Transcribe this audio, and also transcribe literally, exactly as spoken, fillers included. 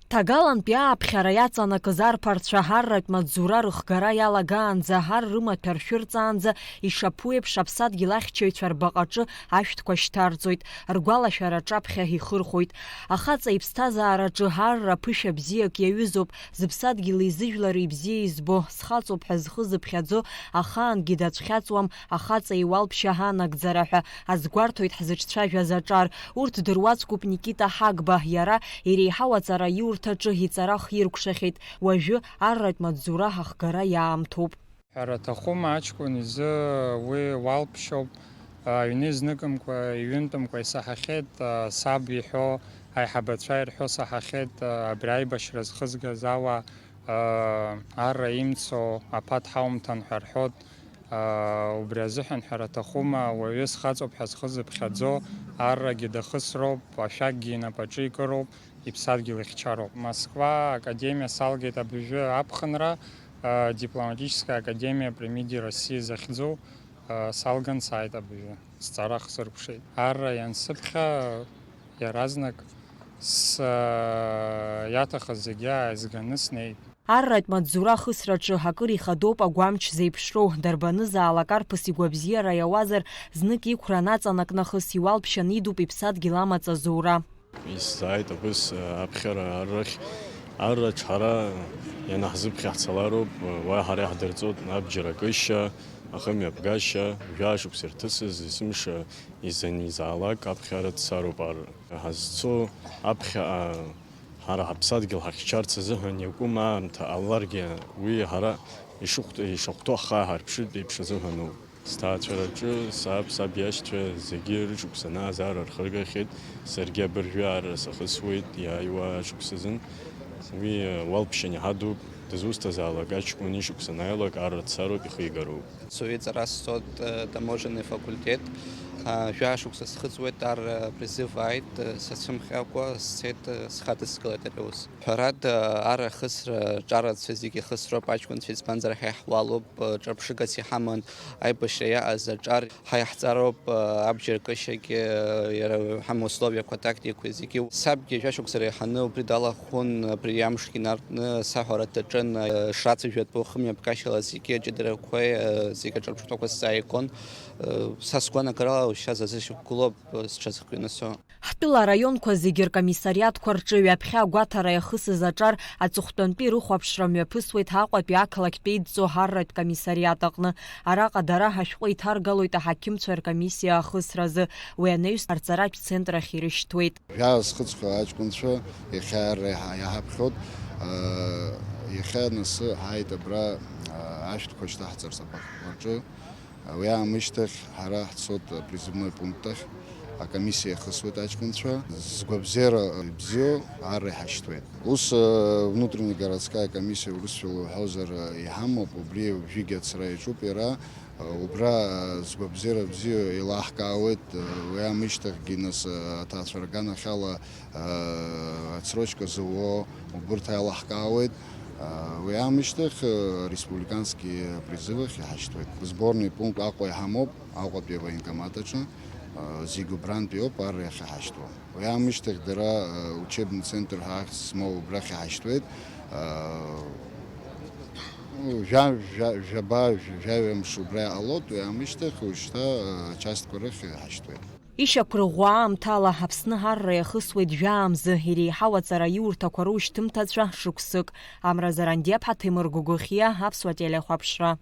Ҭагалантәи ааԥхьара иаҵанакыз арԥарцәа арратә маҵзура рыхгара иалагаанӡа, ар рымаҭәа ршәырҵаанӡа, ишаԥу еиԥш, аԥсадгьыл ахьчаҩцәа рбаҟаҿы ашәҭқәа шьҭарҵоит, ргәалашәара аҿаԥхьа ихырхәоит. Ахаҵа иԥсҭазаараҿы арра ԥышәа бзиак иаҩызоуп, зыԥсадгьыли зыжәлари бзиа избо, схаҵоуп ҳәа зхы зыԥхьаӡо ахаангьы дацәхьаҵуам, ахаҵа иуалԥшьа анагӡара ҳәа азгәарҭоит ҳзыҿцәажәаз аҿар. Урҭ дыруаӡәкуп Никита Ҳагба, иара иреиҳау аҵара иурҭаҿы иҵара хиркәшахьеит. Уажәы арратә маҵзура ахгара иаамҭоуп. Ҳәара аҭахума, аҷкәын изы уи уалԥшьоуп. Аҩны изныкымкәа, иҩынтәымкәа исаҳахьеит, саб иҳәо, аиҳабацәа ирҳәо саҳахьеит, абри аибашьра зхызгаз ауаа, арра имцо, аԥа дҳаумҭан ҳәа рҳәоит. Убри азыҳәан ҳәара аҭахума, уаҩы схаҵоуп ҳәа зхы зыԥхьаӡо, аррагьы дахысроуп, ашәакгьы инапаҿы икыроуп, иԥсадгьыл ихьчароуп. Москва академиа салгеит абыржәы аԥхынра, дипломатическая академия при МИДе России захьӡу, салган сааит абыржәы. Сҵара хсыркәшеит. Арра иансыԥхьа, иаразнак с-, иаҭахыз зегьы ааизганы снеит. Арратә маҵзура ахысраҿы акыр ихадоуп агәамч зеиԥшроу, дарбанызаалак арԥыс игәабзиара иауазар, знык иқәра анаҵанак нахыс иуалԥшьа анидуп иԥсадгьыл амаҵ азура. Исзааит абыс аԥхьара аррахь. Арраҿ ҳара ианаҳзыԥхьа ҳцалароуп, уа ҳара иаҳдырҵоит абџьар акышьа, ахымҩаԥгашьа, жәаа шықәса ирҭысыз есымша изанизаалак аԥхьара дцароуп арра. Ҳазцо аԥхьаҟа ҳара ҳаԥсадгьыл ҳахьчарц азыҳәан иакәым аамҭа ҟаларгьы, уи ҳара ишыхәҭ-, ишахәҭоу ҳхы ааҳарԥшыртә еиԥш азыҳәаноуп. Сҭаацәараҿы саб, саб иашьцәа зегьы рышықәса анааз арра рхыргахьеит, саргьы абыржәы арра сахысуеит иааиуа ашықәсазын. Уи, э, уалԥшьа аниҳа дууп, дызусҭазаалак аҷкәын ишықәса анааилак арра дцароуп, ихигароуп. Сыҩ ҵара сцот, э, таможенный факультет. А, жәа шықәса схыҵуеит, ар, э, призыв ааит, э, сацәымӷьакәа сцеит, э, схадыскылеит ари аус. Ҳәарада, ар ахысра ҿарацәа зегьы ихысроуп аҷкәынцәа, избанзар, ҳа иаҳуалуп, э, ҿырԥшыгас иҳаман аибашьра иааз аҿар, ҳа иаҳҵароуп, э, абџьар кышьагьы, э, иара ҳамоусловиақәа тактикақәа зегьы. Сабгьы жәа шықәса реиҳаны убри далахәын, абри амшгьы инаркны саҳәара даҿын, э, шрацәажәатәу хымҩаԥгашьала зегьы аҷыдарақәеи, э, зегьы аҿырԥштәқәа сзааигон. Э, са сгәанагарала, уажәшьҭа сазышьақәгылоуп, э, сҽазыхҩаны сцо. Ҳтәыла араионқәа зегьы ркомиссариатқәа рҿы ҩаԥхьа агәаҭара иахысыз аҿар аҵыхәтәантәи рыхәаԥшра мҩаԥысуеит Аҟәатәи ақалақьтә еидҵо арратә комиссариат аҟны. Араҟа дара ашәҟәы иҭаргалоит аҳақьымцәа ркомиссиа ахысразы. Уи анаҩс арҵаратә центр ахь ирышьҭуеит. Жәаа зхыҵхьоу аҷкәынцәа иахьа арра иаҳа-, иаҳаԥхьоит. Иахьа анасы ҳааит абра, ашәҭқәа шьҭаҳҵарц апаркқәа рҿы. Уи аамышьҭахь ҳара ҳцот апризывной пункт ахь, акомиссиа иахысуеит аҷкәынцәа. Згәабзиара бзиоу арра иҳашьҭуеит. Ус, внутренняя городская комиссия урысшәала уҳәозар, иҳамоуп, убри ҩажәигьы ацара иаҿуп иара. Убра згәабзиара бзиоу еилаҳкаауеит, уи аамышьҭахьгьы нас аҭаацәа рганахьала Ацрочка зуо убырҭ еилаҳкаауеит. Уи аамышьҭахь, республикански призыв ахь иҳашьҭуеит. Сборный пункт Аҟәа иҳамоуп, Аҟәатәи авоенкомат аҿы, зегь убрантәи ауп, арра иахьаҳашьҭуа. Уи аамышьҭахь дара, учебный центр ҳәа ахьӡ змоу убрахь иҳашьҭуеит. Жәа-, жәа-, жәаба, жәаҩа мш убра иҟалоит, уи аамышьҭахь уажәшьҭа, ачастқәа рахь иҳашьҭуеит. Ишьақәырӷәӷәо аамҭала Аԥсны арра иахысуеит жәаа мзы, иреиҳау аҵараиурҭақәа рушьҭымҭацәа шықәсык. Амра Зарандиаԥҳа, Ҭемыр Гогохиа, Аԥсуа телехәаԥшра.